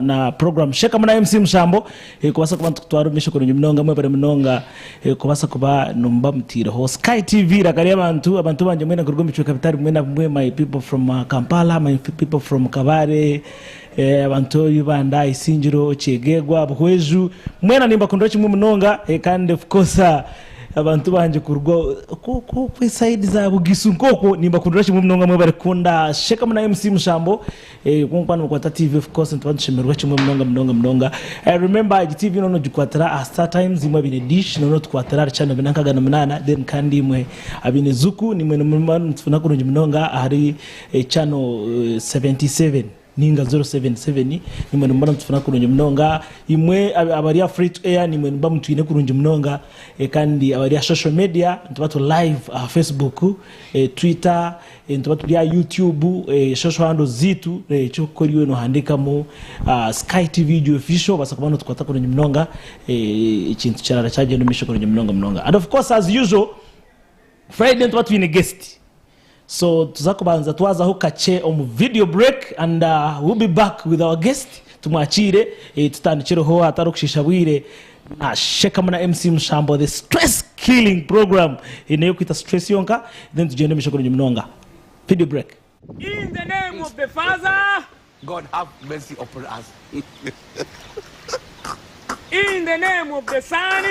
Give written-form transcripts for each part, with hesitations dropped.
Na program Shekamu na MC Mushambo kubaasa kuba nitukutwara omu maisho kurungi munonga mwebare munonga kubaasa kuba nimuba mutaireho Sky TV eiraka ry'abantu abantu bangye mwena kuruga omu bicweka bitari bimwe na bimwe my people from Kampala my people from Kabale abantu Ibanda Isingiro Kyegegwa Buhweju mwena nimbakundira kimwe munonga kandi of course Abantu bangye kuruga okwo esayidi za Bugisu nk'okwo nimbakundira kimwe munonga mwebare kukunda Shekamu na MC Mushambo kwonka nimukwata TV of course nituba nitushemererwa kimwe munonga munonga munonga. Remember egi TV noona ogikwatira aha Star Times imwe abaine dish noona otukwatira ahari channel 468 then kandi imwe abaine Zuku nimwe nimuba nimutufuna kurungi munonga ahari channel 77. Ninga 077 nimwe nimuba nimutufuna kurungi munonga imwe abari aha free to air nimwe nimuba mutwine kurungi munonga kandi abari aha social media nituba turi live aha Facebook, Twitter, nituba turi aha YouTube social handles zaitu ekyokukora iwe nohandikamu Sky TV Ug official obaasa kuba notukwata kurungi munonga ekintu kirara kyagyenda omu maisho kurungi munonga munonga and of course as usual Friday nituba twine guest. So tuza kubanza twazaho kakye omu video break and we'll be back with our guest tumwakiire tutandikireho hatariho kushiisha bwire na Shekamu na MC Mushambo the stress killing program neyokwita stress yonka then tugyende omumaisho kurungi munonga. Video break. In the name of the Father. God have mercy upon us. In the name of the Son.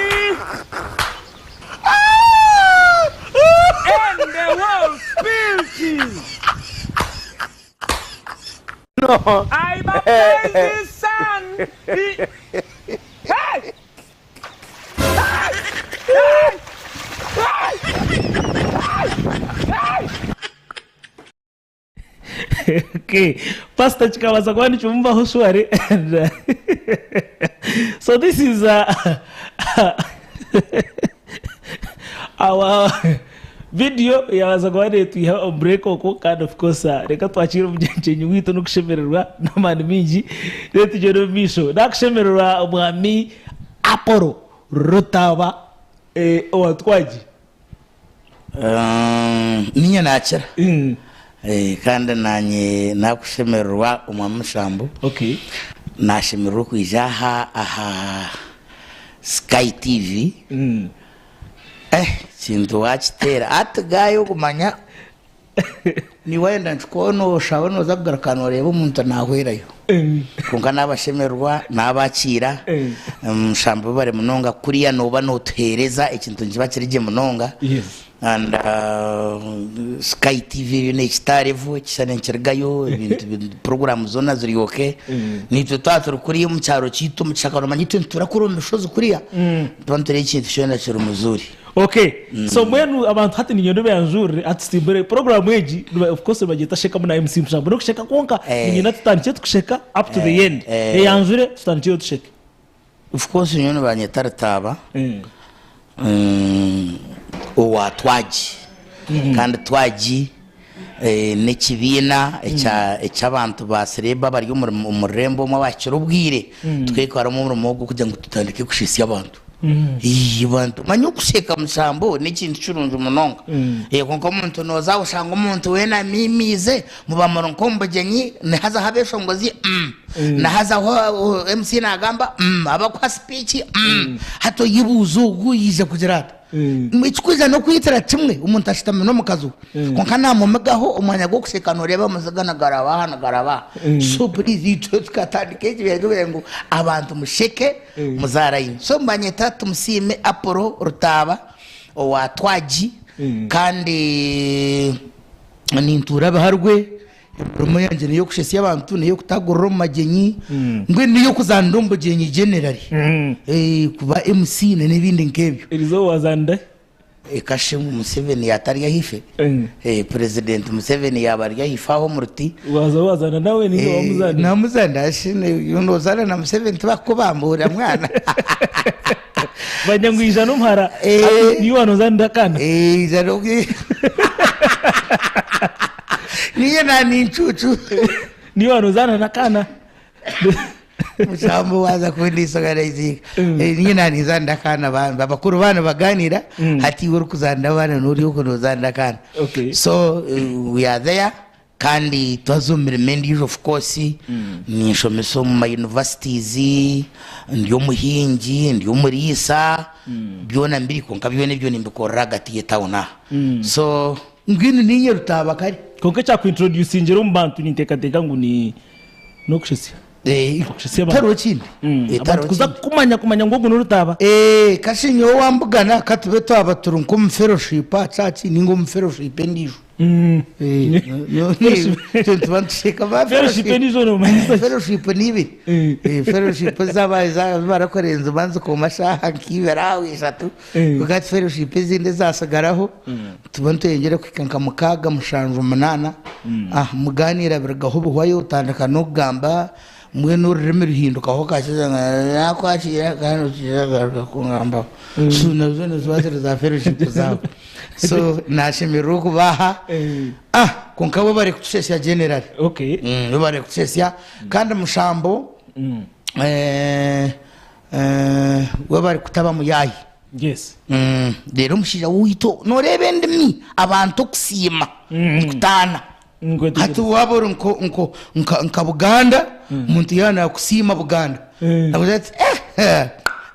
And the Holy Spirit. No. I baptize this son. He... Hey! Hey! Hey! Hey! Hey! Okay, pastor kikabaasa kuba nikimubaho surely and so this is our video yabaasa kuba netwiha omu break okwo kandi of course reka twakiire omugyenyi waitu n'okushemererwa n'amaani maingi then tugyende omu maisho. Nakushemererwa omwami Apollo Rutaaba owa Twagi. Niinye naakira kandi naanye naakushemererwa Omwami Mushambo. Naashemererwa okwija aha aha Sky TV. Ekintu waakiteera hati gaayo okumanya Niiwe wayenda nti noshaba noza kugaruka noreeba omuntu nahwerayo kwonka nabashemererwa nabakiira nshamba webare munonga kuriya noba notuhereza ekintu nikiba kiri gye munonga and sky TV eriyo nekita level ekishushani nikirugayo ebintu program zoona ziri ok naitwe twaba turi kuriya omu kyaro kyaitu omu kishaka nomanya itwe nitutura kuriya omu mishozi kuriya nituba nitureeba ekintu kyona kiri muzuri. Ok so mbwenu abantu hati niinyenda obeyanjurire hati tutsimbire program egi of course nibagyeta shekamu na MC Mushambo n'okusheka kwonka niinyenda tutandikye tukusheka up to the end eyanjure tutandikyeyo tusheke. Of course nyowe nibanyeta Rutaaba owa Twagi kandi Twagi n'ekibiina eky'abantu ba serebu abari omu rurembo omwe abahikire obwire tuketwara omu murimo ogu kugira ngu tutandike kushesya abantu. Ii, bantu manya okusheka mushambo n'ekintu kirungi munonga. Eh, kwonka omuntu nooza oshanga omuntu weena amiimiize muba muri nk'omu bugyenyi nihazaho abeshongozi mm, nihazaho uh, MC naagamba mm, abakuha speech mm, hati oyebuuza ogu yaija kugira ata? Ekirikwija n'okwitira kimwe omuntu ashutami n'omukazi we kwonka namumigaho omwanya gw'okusheka nooreeba amaziga nigaraba aha nigaraba aha. So please itwe tukatandika ekibiina ky'okugira ngu abantu musheke muzaaraine. So nibanyeta Tumusiime Apollo Rutaaba owa Twagi kandi nintuura Biharwe. Emirimo yangye n'ey'okushesya abantu, n'ey'okutagurira omu magyenyi, mbwenu n'ey'okuzaanira omu bugyenyi generally. Kuba MC n'ebindi nk'ebyo. Erizooba wazaanira hi? Kashe ngu Museveni yaaba atari ahaifo, President Museveni yaaba ari ahaifo aho omu ruti. Waza wazaana nawe ninga wamuzaanira? Namuzaanira shi nozaana na Museveni tibakukubambuura mwana. Manya ngu ija n'omuhara niiwe wanozaanira akaana. Ija Niiwe na nincuucu. Niiwe wanozaana n'akaana. Mushambo waaza kundiisa okaraizinga. Niiwe na ninzaanira akaana bambi. Abakuru baaba nibaganira, hati iwe orikuzaanira abaana n'ori okwo nozaanira akaana. Okay. So we are there. Kandi twaza omu mirimo endiijo of course, ninshomesa omu ma universities, ndi omuhingi, ndi omuriisa, byona mbiri kwonka byona ebyo nimbikorera ahagati y'etawuni aha. So mbwenu niinye Rutaaba kare. Kwonka ekyakuintroducingire omu bantu ninteekateeka ngu ni n'okushetsya. Okushetsya abantu. Tihariho kindi. Abantu Tihariho kuza kindi. kukumanya kumanya ngu ogu ni Rutaaba. Kashi nyowe wambugana ka tube twaba turi nk'omu fellowship aha church ninga omu fellowship endiijo. Nituba nitusheka ba Fellowship endiijo noomanyisa ki? Fellowship ni ibiri. Fellowship ezaba eza barakora enzima nzikoma shaaha nk'ibiri aho ishatu. Kwonka hati fellowship ezindi ezasigaraho tuba nitweyongyera kuhika nka mukaaga, mushanju, munaana. Mugaaniira birugaho bihwayo otandika n'okugamba Mbwenu orurimi ruhindukaho kakye nakwakiira kandi okiija agaruka kungambaho. So nazo niziba ziri za fellowship zaabo. So nashemererwa okuba aha. Ah kwonka bo bari kutushesya generally. Okay. Bo bari kutushesya kandi mushambo we bari kutaba muyaayi. Yes. Reero omushaija waitu noreeba endimi abantu okusiima nikutaana. Hati waaba ori nko, nko, nka, nka Buganda, omuntu yaaba naakusiima Buganda, nakugira ati eh,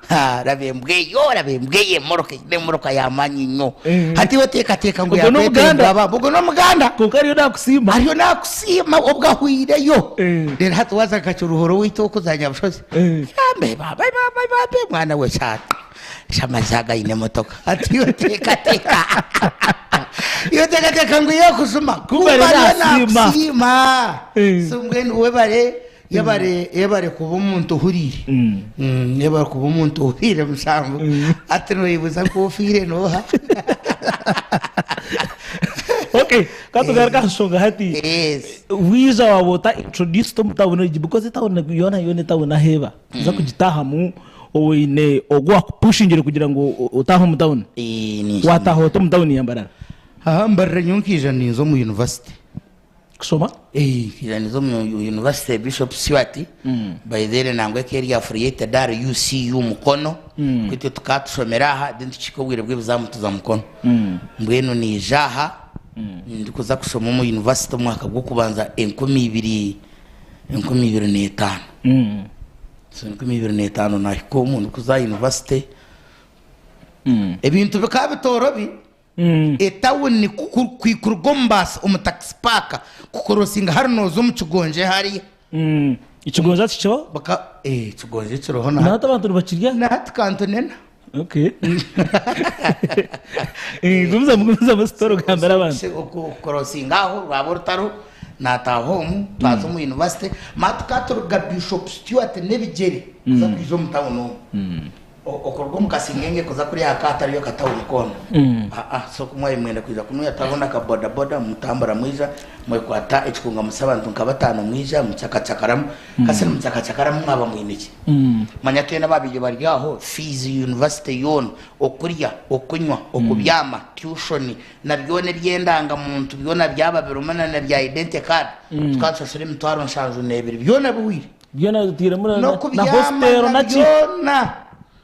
ha, raba embwa eyo, raba embwa eyo emoroka eine emoroka y'amaani nnyo. Hati iwe teekateeka ngu Ogwo yaakweta n'Omuganda? embwa ba, ogwo n'Omuganda. Kwonka ariyo naakusiima. Ariyo naakusiima obwo ahweireyo. Reero hati waaza nka Kiruhura owaitu okuza Nyabushozi, Bambe, bambe, bambe, bambe, mwana we sha. Shamazi aga aine emotoka. Hati iwe teekateeka. Iwe teekateeka ngu yakujuma. Kumbe ariyo Kumbe ariyo naasiima. naakusiima. Eh. So mbwenu webare, yebare, yebare kuba omuntu ohuriire. Yebare kuba omuntu ohuriire mushango. Hati noyebuuza ngu ofiire nooha? Okay, ka tugaruke aha nshonga hati. Yes. Waija waaba ota introduced omu tawuni egi because etawuni yoona yoona etawuni ahu eba. Kuza kugitaahamu oine ogu wakupushingire kugira ngu otaahe omu tawuni. Wataaha ota omu tawuni ya Mbarara? Aha Mbarara nyowe nkaija ninza omu university. Kushoma? Nkaija ninza omu university Bishop Stuart, by then nangwa ekaba eri affiliated ahari UCU Mukono, itwe tukaba tushomera aha then tukihika obwire bw'ebizamu tuza Mukono. Mbwenu naija aha ndikuza kushoma omu university omwaka gw'okubanza 2005. So 2005 nahika omu ndikuza aha university, ebintu bikaba bitoorobi, etawuni kuruga omu baasi omu taxi park kukurosinga hari nooza omu kigonje hariya. Ekigonje hati kikibaho? Ekigonje kiriho na hati abantu nibakirya? Na hati kantunena. Okay. Gumizamu gumizamu story ogambire abantu. Okukurosinga aho rwaba orutaro nataaha omu twaza omu university mara tukaba turuga Bishop Stuart n'ebigyere kuza kwija omu town omu. Okuruga omu Kasingenge kuza kuriya hakaba hatariyo katawuni koona. Aa so ku mwabaire mwenda kwija kunuya twabona aka boda boda mutambura mwija mwekwata ekikunga musa abantu nka bataano mwija mucakacakaramu kasi nimucakacakaramu mwaba mwine ki? Manya twena ababaire bari aho fees university yoona, okurya, okunywa, okubyama, tuition na byona eby'endanga muntu byona byaba birimu na bya identity card tukaba tushashura emitwaro 72 byona bihwire. Byona otairemu na N'okubyama hostel na naki? byona.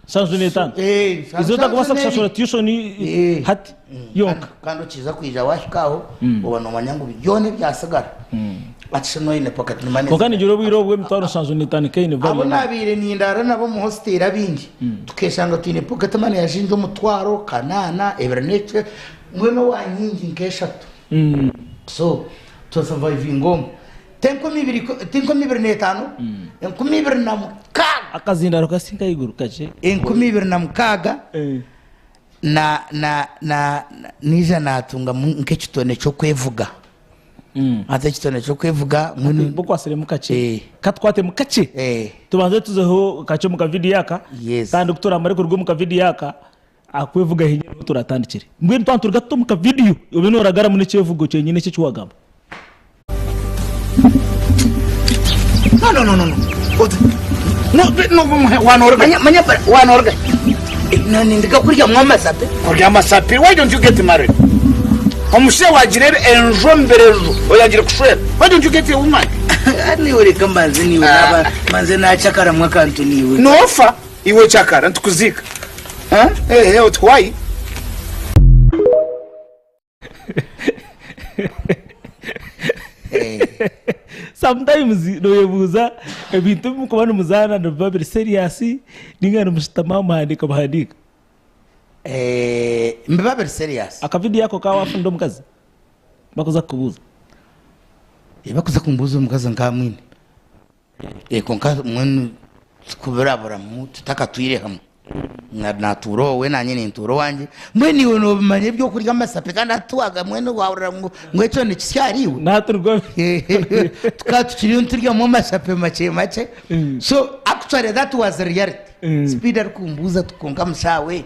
75. Izo otakubaasa kushashura tuition hati yonka. Kandi okiija kwija wahika aho oba nomanya ngu byona ebyasigara hati shi noine pocket money. Kwonka ningira obwire obwo emitwaro 75 keine value Abu y'amaani. nabaire nindaara nabo omu hostel abaingi tukeshanga twine pocket money yashinja omutwaro, kanaana, ebiri n'ekicweka mbwenu owa nyingi nk'eshatu. So twasurvivinga omwo. Ti 2005, 2006. Akazindaro kasinga ahaiguru kakye. 2006 na na na naija natungamu nk'ekitone ky'okwevuga. Hati ekitone ky'okwevuga mbwenu. Mba okwatsiremu kakye. Katukwatemu kakye. Tubanze tuzeho kakye omu kavidiyo aka. Kandi ku turamare kuruga omu kavidiyo aka, Aha kwevuga henyine niho turatandikire. Mbwenu twaba nituruga tuta omu kavidiyo, obe noragaramu n'ekyevugo kyenyine eki eki wagamba. No, no, no, no, no. Oti, no, no, wanoruga. Manya, manya, wanoruga. No, nindiga kurya mwa masape. Kurya amasape? Why don't you get married? Omushaija wagira enju omu enju oyangire kushwera. Why don't you get a woman? Niwe reka mbanze niwe naba mbanze nachakaramwe akantu niwe. Nofa iwe chakara nitukuziika. Eh, eh, oti why? Sometimes noyebuuza ebintu ebi murikuba nimuzaana nibiba biri serious ninga nimushutama muhandiika buhandiika? Eh, nibiba biri serious. Aka video ako ka wafunda omukazi bakuza kukubuuza? Eh, bakuza kumbuuza omukazi nkamwine. Eh, kwonka mbwenu tikubiraburamu tutakatwire hamwe. Na- Natuura owe nanye nintuura owangye. Mbwenu iwe nobimanya ebyokurya amasape kandi hati waga mbwenu wahurira ngu ngu ekyo nikisya ahariiwe. Naturwa Tukaba tukiriyo nituryamu amasape makye makye. So actually that was reality. Speed arikumbuuza ati kwonka mushaawe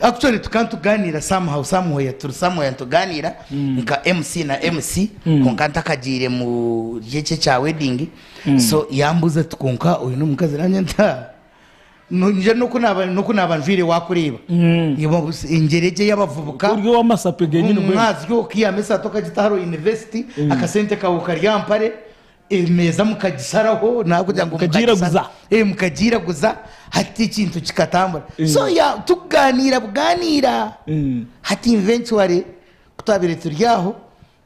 actually tukaba nitugaaniira somehow somewhere turi somewhere nitugaaniira nka MC na MC kwonka ntakagiire mu ry'eki ekya wedding. So yambuuza ati kwonka oyu n'omukazi nanye nti haa. Nyija n'oku naaba n'oku naaba njwaire waakureeba. Engyera egyo ey'abavubuka. Ori ow'amasape genyini mbwenu. Omwazyo okaihamu esaati okagita ahari university, akasente kawe okarya aha mpare, emeeza mukagisharaho nakugira ngu Mukagiiraguza. Mukagiiraguza hati ekintu kikatambura. So yeah, tukugaaniira bugaaniira. Hati eventually ku twabaire turi aho,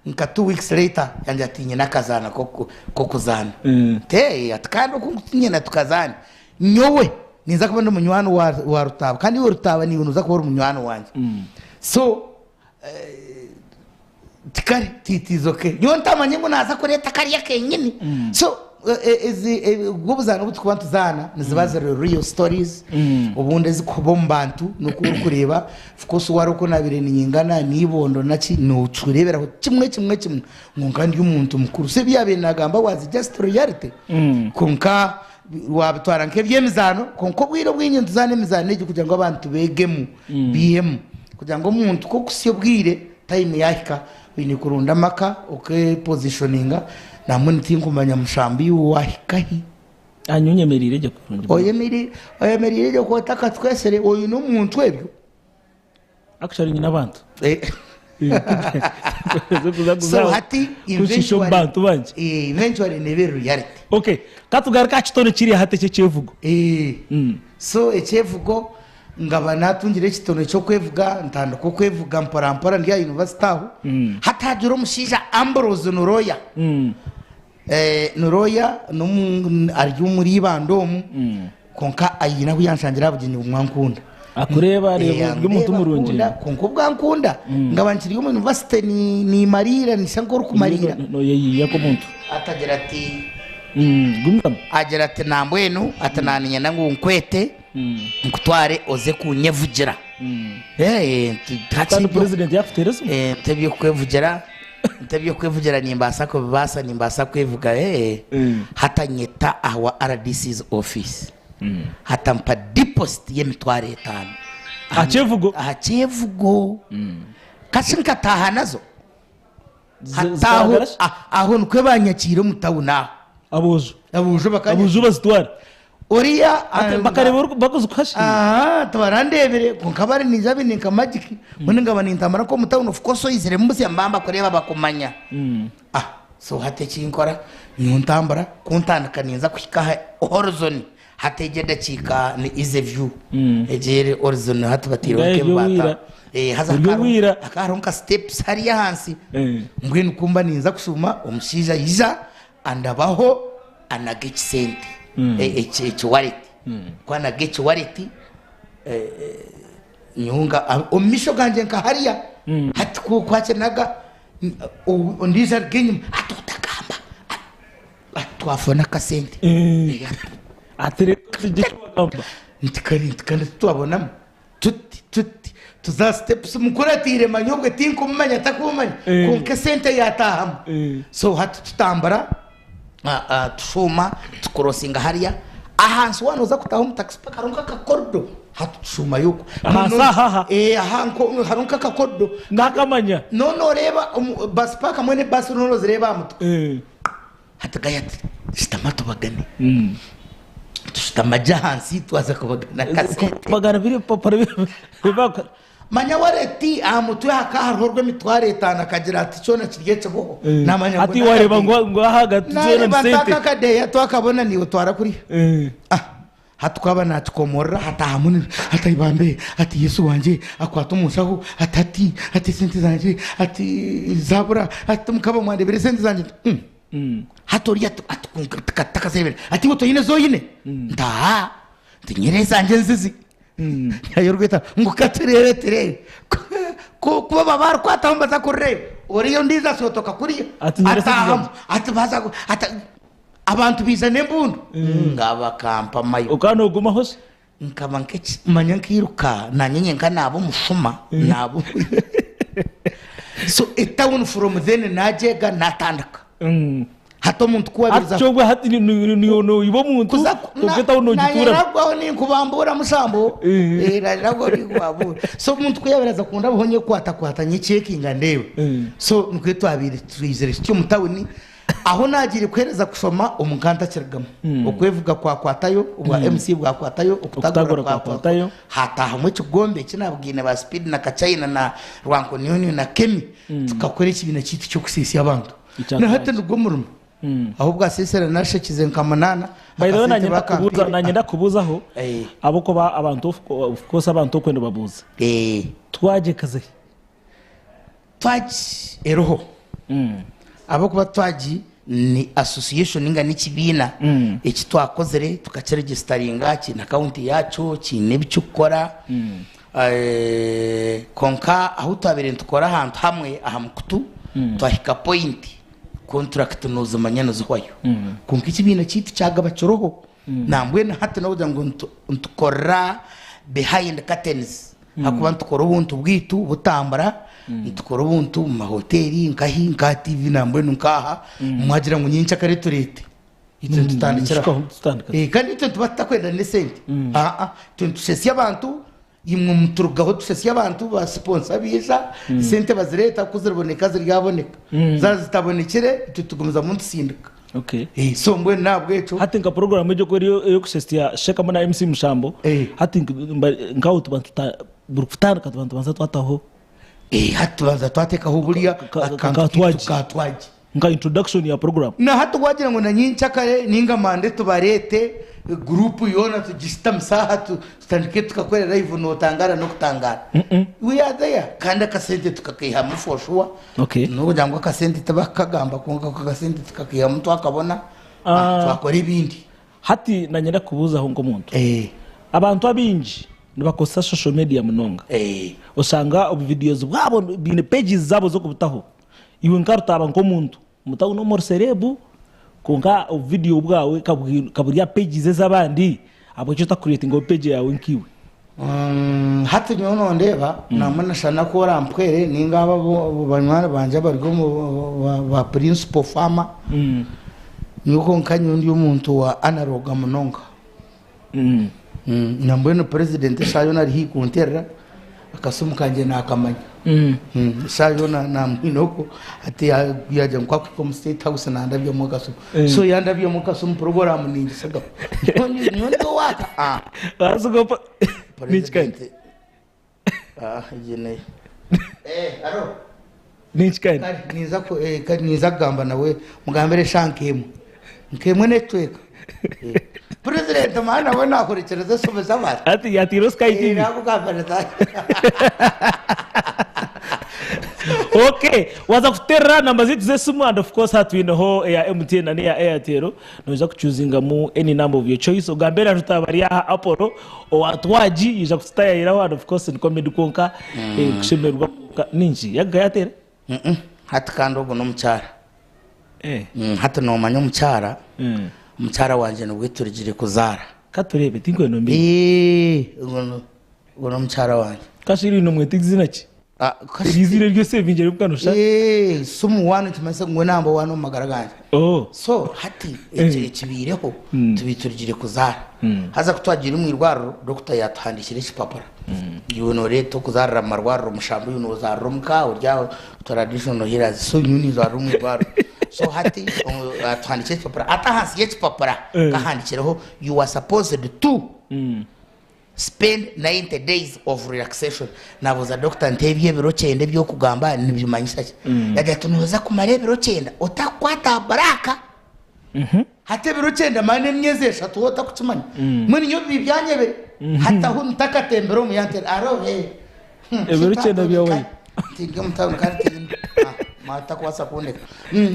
Nka 2 weeks later yangira ati nyine akazaana k'okuzaana. Nti ati kandi oku nyine tukazaane nyowe ninza kuba ndi munywani wa Rutaaba kandi iwe Rutaaba niiwe noza kuba ori munywani wangye. So ti kare ti it is okay. Nyowe ntamanye ngu naaza kureeta kariya kenyini. So obwo obuzaano obu turikuba nituzaana niziba ziri real stories obundi ezirikuba omu bantu n'oku orikureeba. Of course wari oku nabaire ninyingana n'ibondo naki nokireberaho kimwe kimwe kimwe ngu nka ndi omuntu mukuru so ebi yabaire nagamba was just reality kwonka wabitwara nk'eby'emizaano kwonka obwire obwingi nituzaana emizaano egi kugira ngu abantu beegemu biihemu kugira ngu omuntu ku okuhitsya obwire time yahika oine kurunda amaka okepositioninga nambwenu tinkumanya mushambo iwe wahika hi. Nyowe nyemereire gye kurungi munonga. Oyemereire gye ku otakatwesire oine omuntu ebyo. Actually nyine abantu. So hati Kushisha omu bantu bangye. eventually neeba eri reality. Okay, katugaruke aha kitone kiri hati eky'ekyevugo. So ekyevugo nkaba natungire ekitone ky'okwevuga ntandika okwevuga mpora mpora ndi aha university aho. Hati hagira omushaija Ambrose Nuroya. Nuroya ari omuri Ibanda omu kwonka aine ahu yanshangira aha bugyenyi bumwe ankunda. Akureeba areeba ori omuntu murungi. Kwonka obu ankunda nkaba nkiri omu yunivasite nimariira nishusha nk'orikumariira. Noyeyiiya nk'omuntu. Atagira ati. Gumizamu. Agira ati nambwenu ati naniinyenda ngu nkwete nkutware oze kunyevugira. Kandi purezidenti yaakuteera esimu? Nti eby'okwevugira nti eby'okwevugira nimbaasa kubibaasa nimbaasa kwevuga hati anyeta aha wa RDC's office hati ampa deposit y'emitwaro etaano. Aha kyevugo? Aha kyevugo. Kashi nkataaha nazo. Hati aho aho nikwo banyakiire omu tawuni aho. Aboojo. Aboojo bakanyakira. Aboojo bazitwara. Oriya Ati bakareeba ori bakuzi kuhashiira. Aha tibarandebire kwonka bari ninza baine nka magic mbwenu nkaba nintambura nk'omu tawuni of course oiziremu busya nibaba nibakureeba bakumanya. Ah so hati eki nkora nyowe ntambura ku ntandika ninza kuhika aha Horizon hati egyo edakiika ni easy view egyo eri Horizon hati bataireho Ngaho nk'ebibaata. eryo bwira. Eh, haza Eryo bwira. hakaba hariho nka steps hariya ahansi mbwenu ku mba ninza kushuuma omushaija aija andabaho anaga ekisente ekiwareti ku anaga ekiwareti nyowe nga omu maisho gangye nka hariya hati ku akinaga ondiijo aruga enyima ati otagamba ati twafuna akasente. Ati reka tugire eki wagamba. Nti kare nti kandi titwabonamu. Tuti tuti tuza aha steps mukuratiire manya obwe tinkumumanya takumanya kwonka esente yatahamu so hati tutambura tushuuma tukurosinga hariya ahansi waaba noza kutaaha omu taxi park hariho nk'akakorido hati tushuumayo okwo Ahansi aha aha? Aha hariho nk'akakorido Nakamanya. Noona oreeba bus park hamwe n'ebaasi noona ozireeba aha mutwe. Hati gaya ati, Shutama tubagane. Tushutama gye ahansi twaza kubagana akasente. Kubagana biri ebipapura bi- Manya wareti aha mutwe hakaba hariho orw'emitwaro etaano akagira ati kyona kiri ekiboho. Namanya ngu Hati wareeba ngu ngu aha hagati zoona ni Nareeba sente. nti aka akadeeya twakabona naiwe twara kuriya. Ah, Hati ku aba naakikomorora hataahamu ni ati ai bambe ati Yesu wangye akwata omu nshaho ati ati ati esente zangye ati zaabura ati mukaba mwandeebera esente zangye. Hati oriya atakazerebera ati iwe toine ezi oine? Nti aa nti nyine ezangye nzizi. Nyihayo orweta ngu katureebe tureebe. Ku ku baba barikwataho nibaza kurureeba, oriya ondiijo asootoka kuriya Ati nyine esente ataahamu zangye. ati baza ati abantu baija n'embundu nga bakampa amayo. Okaba noogumaho shi? Nkaba nk'eki manya nkairuka naanye nyenka naaba omushuma naaba so etawuni from then nagyega natandika hati omuntu ku wabiza Hati obwo hati noyiba omuntu kwonka etawuni nogituuramu. nagwaho ninkubambuura mushambo nagwaho ninkubambuura so omuntu ku yabaire aza kundabaho nyekwatakwata nyecheckinga ndeebe so nikwo twabaire twizire tutyo omu tawuni. Ahu naagiire kuheereza kushoma omu nka ntakirugamu. Okwevuga kwakwatayo, obwa MC bwakwatayo, okutagura Okutagura kwakwatayo. kwakwatayo. Haataahamu ekigombe eki naabwine ba Speed na Kachina na Rwankonyonyo na Kemi, tukakora ekibiina kyaitu ky'okusiisya abantu. Ekya Na hati Twagi. nigwo murimo. Ahu bwasiisire naashekize nka munaana, By the way, akasente nanye ndakubuuza bakampiire. nanye ndakubuuzaho Eh. ahabw'okuba abantu of of course abantu okwe nibabuuza. Eh. Twagye kazehi? Twagi eriho ahabw'okuba Twagi ni association ninga n'ekibiina eki twakozire tukakiregisitaringa kiine akawunti yaakyo kiine ebi kirikukora kwonka ahu twabaire nitukora ahantu hamwe aha mukutu twahika poyinti konturakiti noozimanya nizihwayo kwonka ekibiina kyaitu kyagaba kiriho Nambwenu hati n'okugira ngu nitukorera behind curtains ahakuba nitukora obuntu bwaitu butambura, nitukora obuntu omu mahoteeri nkahi nka TV nambwenu nk'aha mwagira ngu nyenkyakare tureete itwe nitutandikira aho. Kandi itwe nituba tutakwenda n'esente aa itwe nitushesya abantu Imwe muturugaho tushesya abantu ba siponsa baija esente bazireeta ku ziriboneka ziryaboneka zaaba zitabonekire itwe tugumizamu nitusindika. Okay. Eh, so mbwenu nahabwekyo Hati nka program egyo ku eri ey'okushesya Shekamo na MC Mushambo, Eh. hati nk- nkaho tuba tuta buri kutandika tuba nitubanza twataho Eh, hati tubanza twateekaho buriya akantu ka kaitu twagi. ka twagi. Nka introduction ya program. Na hati wagira ngu na nyenkyakare ninga mande tubareete group yoona tugisitamise aha tutandike tukakore live notangara nokutangara. We are there kandi akasente tukakaihamu for sure. Okay. Nokugira ngu akasente tibakukagamba kwonka ako akasente tukakaihamu twakabona twakora ebindi. Hati nanye ndakubuuzaho nk'omuntu. Abantu abaingi nibakozesa social media munonga. Oshanga obu videos bwabo baine pages zaabo z'okubutaho. Iwe nka Rutaaba nk'omuntu, omu tawuni omu ori serebu kwonka obu vidiyo bwawe ka buri aha pages ez'abandi, ahabw'enki otakureetingaho page yaawe nk'iwe? Hati nyowe nondeeba nambwenu nashana ku orampwere ninga abo abo banywani bangye abari omu ba principal farmer, nyowe kwonka nyowe ndi omuntu wa analogue munonga. Nambwenu president eshaaha yoona ari haihi kunterera akasimu kangye nakamanya. Eshaaha yoona namwine okwo hati yagira ngu ku akuhika omu state house nandabyamu akasimu. So yandabyamu akasimu program ningisigaho. Nyowe ndi owaaka. President Ninki kandi? Kare ninza ku eh, kare ninza kugamba nawe mugambire eshaaha nk'emwe. Nk'emwe n'ekicweka. Eh, President maana we nahurikiriza eshobe z'abantu. Ati yatiireho Sky Eh, TV. nakugambira ta. Okay, waza kuterera namba zaitu z'esimu and of course hati twineho eya MTN na n'eya Airtel noija kuchuzingamu any number of your choice ogambe na Rutaaba ari aha Apollo owa Twagi yaija kututayayiraho and of course ni comedy kwonka eh, kushemererwa kwonka ninki yaga yateera Mm-mm. Hati kandi ogu n'omukyara. Eh. Hati noomanya omukyara, omukyara wangye nibwe turugire kuzaara. Ka tureebe tinkwenda ombi. Eeh, ogu n'omukyara wangye. Kasha eri nomweta izina ki? Ah, Eryo izina eryo osevingire bukanusha. Eeh, sumu wani nikimanyisa ngu namba wani omu magara gangye. Oh. So hati eki ekibaireho tubaire turugire kuzaara. Haza ku twagiire omu irwariro, dokita yaatuhandiikira ekipapura. Iwe nooreeta okuzaarira omu marwariro mushanju, iwe noozaarira omu ka ori aho traditional healers. So nyowe ninzaarira omu irwariro. So hati atuhandiikira ekipapura, hati ahansi y'ekipapura kahandiikireho you are supposed to spend 90 days of relaxation. Naabuuza dokita nti ebyo ebiro kyenda ebi orikugamba nibimanyisa ki? Yaagira ati nooza kumara ebiro kyenda otakukwata aha buraaka. Hati ebiro kyenda mara n'emyezi eshatu waaba otakukimanya. Mbwenu nyowe biba byanyebire. Hati ahu ntakatembire omu yanteera arohe. Ebiro kyenda byawaire. Tindi omu tawuni kandi tindi. Takubaasa kundeka.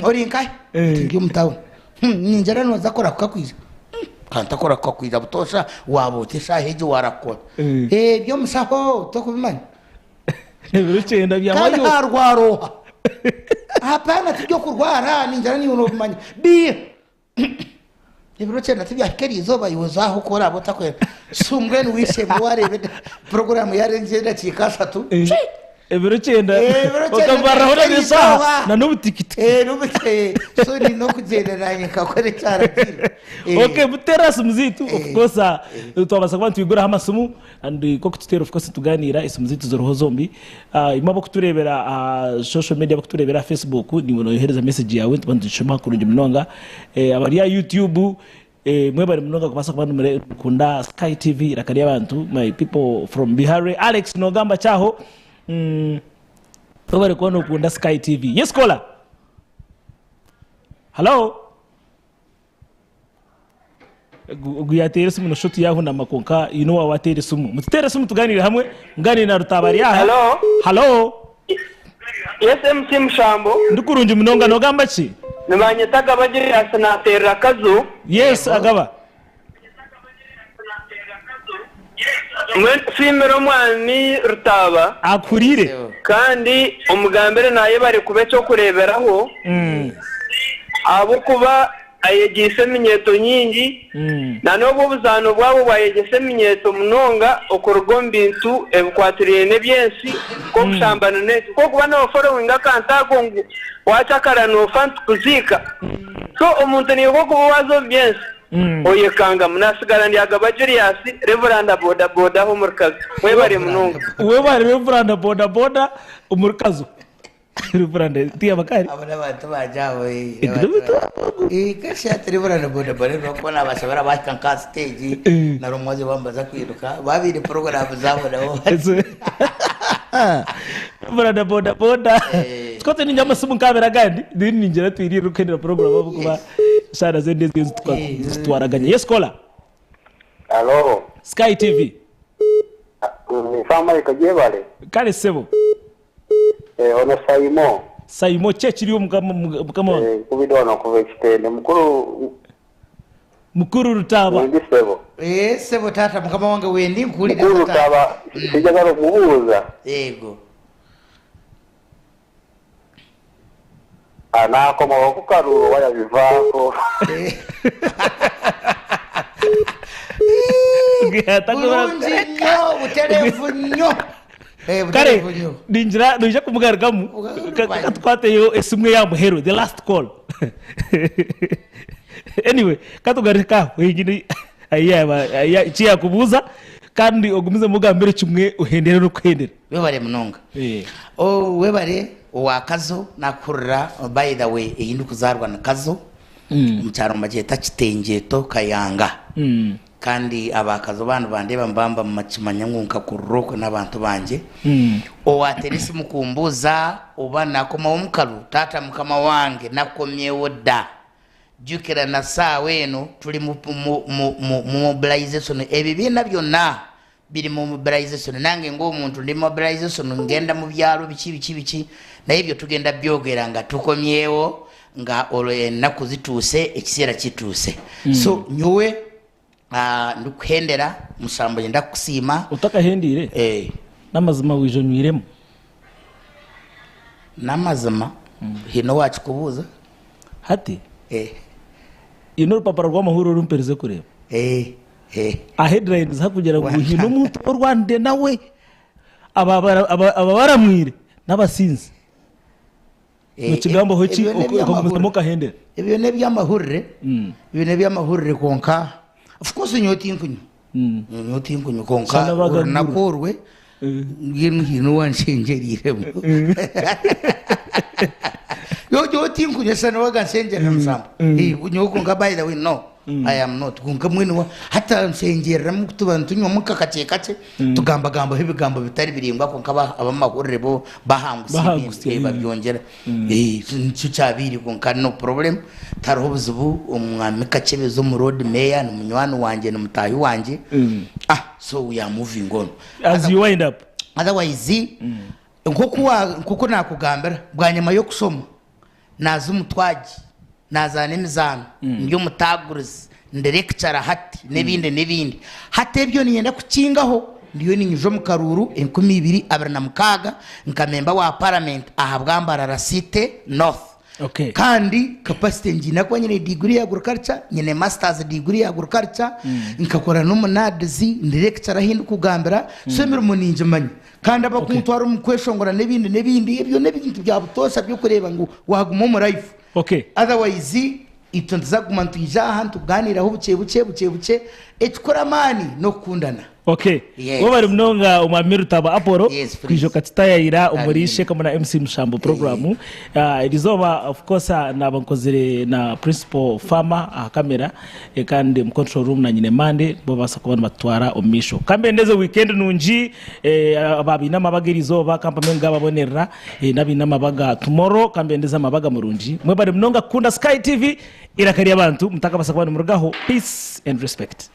Ori nkahi? Eh. Nti ndi omu tawuni. Ningyenda nooza kurahuka kwija. Ka ntakurahuka kwija butoosha waaba ota eshaaha egi waarahuka ota? Eh. Eby'omushaho tokubimanya. Ebiro kyenda Kandi byahwayo. haarwara oha? Hapana tibyokurwara ningira niiwe noobimanya. Biiha. Ebiro kyenda tibyahika eri izooba iwe oza aho ku oraabe otakwenda. So mbwenu w'eishe-emwe waareeba puroguraamu yaarengire edakiika ashatu, Eh, Ebiro kyenda Ebiro kyenda okabariraho byahika eri n'eshaaha izooba. na n'obutikitiki. Eh, n'obuti- eh, so nina okugyenda naanye nkakora ekyaragiirwe. Eh, Okay, muteere esimu zaitu of Eh. course ah, twabaasa kuba nitwiguraho amasimu and nk'oku tuteera of course nitugaaniira esimu zaitu ziriho zombi. Ah, imwe abarikutureebera aha social media abarikutureebera aha Facebook niiwe nooyohereza message yaawe nituba nitugishoma kurungi munonga. Eh, abari aha YouTube eh, mwebare munonga kubaasa kuba nimukunda Sky TV eiraka ry'abantu my people from Bihare. Alex noogamba ki aho? Mm, webare kuba nookunda Sky TV. Yes caller. Hello. Ogu yateera esimu noshusha oti yahunama kwonka haine owaaba ateera esimu. Mututeere esimu tugaaniire hamwe, mugaaniire na Rutaaba ari aha. Hello. Halo. Yes MC Mushambo. Ndi kurungi munonga nogamba ki? Nibanyeta Agaba Julius nateerera Kazo. Yes Agaba. Mbwenu nsiimire omwami Rutaaba. Akuhuriire. Kandi omugambire nayebare kuba eky'okureeberaho ahabw'okuba ayegyeise eminyeeto nyingi na n'obu obuzaano bwabo bwayegyesa eminyeeto munonga okuruga omu bintu ebikwatiraine n'eby'ensi nk'okushambana n'enki. Ku orikuba nooforowinga akantu ako ngu waacakara noofa nitukuziika. So omuntu niiwe okuba waaza omu by'ensi oyekangamu. Naasigara ndyagaba Julius, Revuranda boda boda aho omuri Kazo. Mwebare munonga. Webare Revuranda boda boda omuri Kazo. Reverend tiyabakari. Abo n'abantu bangye abo. eh, Egi n'abantu n'omuntu bangye. Eh, kashi ati Reverend boda boda n'okuba nabashabira bahika nka aha stage Eh. nari omwazyo bambaza kwiruka babaire poroguramu zaabo nabo Reverend boda boda. Eh. Twatse ningira amasimu nk'abiri agandi then ningira twirire kuhendera program ahabw'okuba shaara z'endi ezi Eh. zitwaraganye. Yes caller. Halo, Sky TV. ni Mike Gyebare. Kare sebo. Eh, ono Saimo. Saimo ki ekiri mukama mukama wange? Eh, nkubidde wano okuva e Kitende. Mukulu Mukuru Rutaaba. Wendi ssebo. Eh, ssebo taata mukama wange wendi nkuwulira Mukulu taata. Rutaaba sijagala omubuuza. Yego. Anaakomawo ku kalulu oba yabivaako. Bulungi nnyo butereevu nnyo. Eh, Kare butereevu nnyo. ningira noija kumugarukamu katukwateyo esimu eya muheru the last call. Anyway, katugaruke aho wenyine eki yakubuuza kandi ogumizemu ogambire kimwe ohendere n'okuhendera. Webare munonga. Eh. Oh, webare owa Kazo nakuhurira by the way ei ndikuzaarwa ni Kazo omu kyaro nibagyeta Kitengyeto Kayanga kandi aba Kazo baaba nibandeeba nibaba nibakimanya ngu nkakurira okwe n'abantu bangye owateera esimu kumbuuza oba nakomawo omu karu taata mukama wange nakomyewo dda Jjukira na ssaawa eno tuli mu, mu, mu, mu, mu mobilization. Ebibiina byonna biri mu mobilization. Nange ng'omuntu ndi mobilization, ngenda mu byalo biki biki biki, naye ebyo tugenda byogera nga tukomyewo, nga olwo ennaku zituuse, ekiseera kituuse. So nyowe ah, ndikuhendera mushambo nyenda kukusiima. Otakahendiire, Eh, n'amazima waija onywiremu. N'amazima haine owaakikubuuza? Hati Eh. haine orupapura rw'amahurire oru mperize kureeba. Eh, eh. Aha headlines hakugira ngu Wanta. haine omuntu orwanire nawe aba bara- aba- ababaramwire n'abasinzi. Eh, Nokigambaho ki ebyo n'eby'amahurire. okagumizamu okahendera? Ebyo n'eby'amahurire. Ebyo n'eby'amahurire kwonka of course nyowe tinkunywa. Nyowe tinkunywa kwonka Shana bagagura. orunaku orwe mbwenu haine owanshengyeriiremu. Nyowe tinkunywa shana waganshengyerera musambo. Nyowe kwonka by the way no. I am not. Kwonka mbwenu hati anshengyereramu tuba nitunywamu nka kakye kakye tugambagambaho ebigambo bitari biraingwa kwonka ab'amahurire bo bahangutsya ebindi, Bahangutsya, babyongyera. Nikyo kyabaire kwonka no problem tihariho buzibu omwami Kakyebezi omu road mayor ni munywani wangye ni mutaahi wangye. Ah so we are moving on. As you wind up. Otherwise Nk'oku nk'oku naakugambira, bwanyima y'okushoma, naaza omu twagi, naazaana emizaano, ndi omutaagurizi, ndi lecturer hati, n'ebindi n'ebindi. Hati ebyo niinyenda kukingaho, ndiyo niinyija omu karuuru 2026 nka memba wa paramenti ahabwa Mbarara City North. Okay. Kandi capacity ngiine ahakuba nyine degree ya agriculture, nyine masters degree ya agriculture, nkakora n'omu NAADS, ndi lecturer ahu ndikugambira, so emirimo ningimanya. Kandi abakuntwara omu kweshongora n'ebindi n'ebindi, ebyo n'ebintu bya butoosha by'okureeba ngu waaguma omu life. Okay. Otherwise itwe nituza kuguma nitwija aha nitugaaniiraho bukye bukye bukye bukye, ekikuru amaani n'okukundana. Okay. Yes. Webare munonga omwami Rutaba Apollo Yes, please. kwija okatutayayira omuri Amina. Shekamo na MC Mushambo program. Ah, erizooba of course ah, naba nkozire na principal farmer aha kamera eh, kandi omu control room na nyine Mande bo babaasa kuba nibatutwara omu maisho. Kambendeze weekend nungi eh, abaine amabaga erizooba kampame ngu gababonerera eh, n'abaine amabaga tomorrow kambendeze amabaga murungi. Mwebare munonga kukunda Sky TV iraka ry'abantu mutakabasa kuba nimurugaho. Peace and respect.